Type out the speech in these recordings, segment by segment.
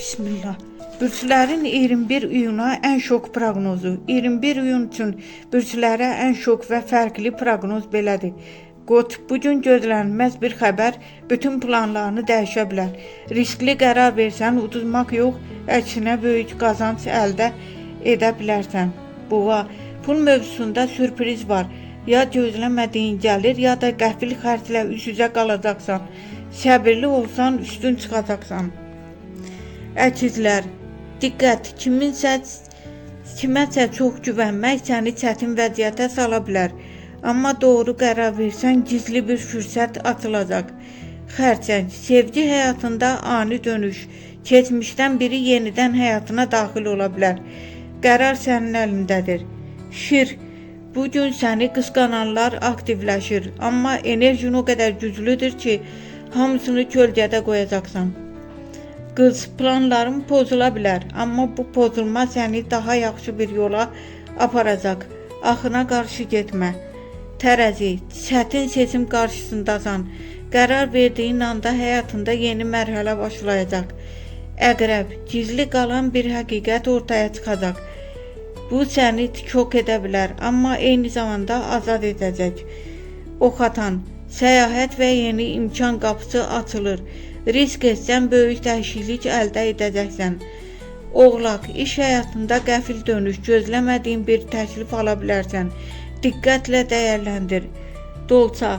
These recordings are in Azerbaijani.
Bismillah. Bürclərin 21 iyuna ən şok proqnozu. 21 iyun üçün bürclərə ən şok və fərqli proqnoz belədir. Qoç, bu gün gözlənilməz bir xəbər bütün planlarını dəyişə bilər. Riskli qərar versən, uduzmaq yox, əksinə böyük qazanc əldə edə bilərsən. Boğa, pul mövzusunda sürpriz var. Ya gözləmədiyin gəlir, ya da qəfil xərclə üz-üzə qalacaqsan. Səbirli olsan üstün çıxacaqsan. Əkizlər, diqqət, kiməsə çox güvənmək səni çətin vəziyyətə sala bilər. Amma doğru qərar versən, gizli bir fürsət açılacaq. Xərçəng, sevgi həyatında ani dönüş, keçmişdən biri yenidən həyatına daxil ola bilər. Qərar sənin əlindədir. Şir, bu gün səni qısqananlar aktivləşir, amma enerjin o qədər güclüdür ki, hamısını kölgədə qoyacaqsan. Qız, planların pozula bilər, amma bu pozulma səni daha yaxşı bir yola aparacaq. Axına qarşı getmə. Tərəzi, çətin seçim qarşısındasan. Qərar verdiyin anda həyatında yeni mərhələ başlayacaq. Əqrəb, gizli qalan bir həqiqət ortaya çıxacaq. Bu səni şok edə bilər, amma eyni zamanda azad edəcək. Oxatan, səyahət və yeni imkan qapısı açılır. Risk etsən böyük dəyişiklik əldə edəcəksən. Oğlaq, iş həyatında qəfil dönüş, gözləmədiyin bir təklif ala bilərsən. Diqqətlə dəyərləndir. Dolça,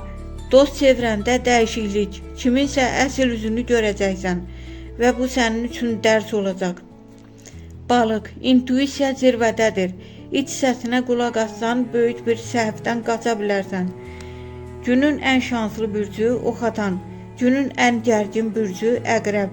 dost çevrəndə dəyişiklik, kiminsə əsl üzünü görəcəksən və bu sənin üçün dərs olacaq. Balıq, intuisiya zirvədədir. İç səsinə qulaq assan, böyük bir səhvdən qaça bilərsən. Günün ən şanslı bürcü Oxatan, günün ən gərgin bürcü Əqrəb.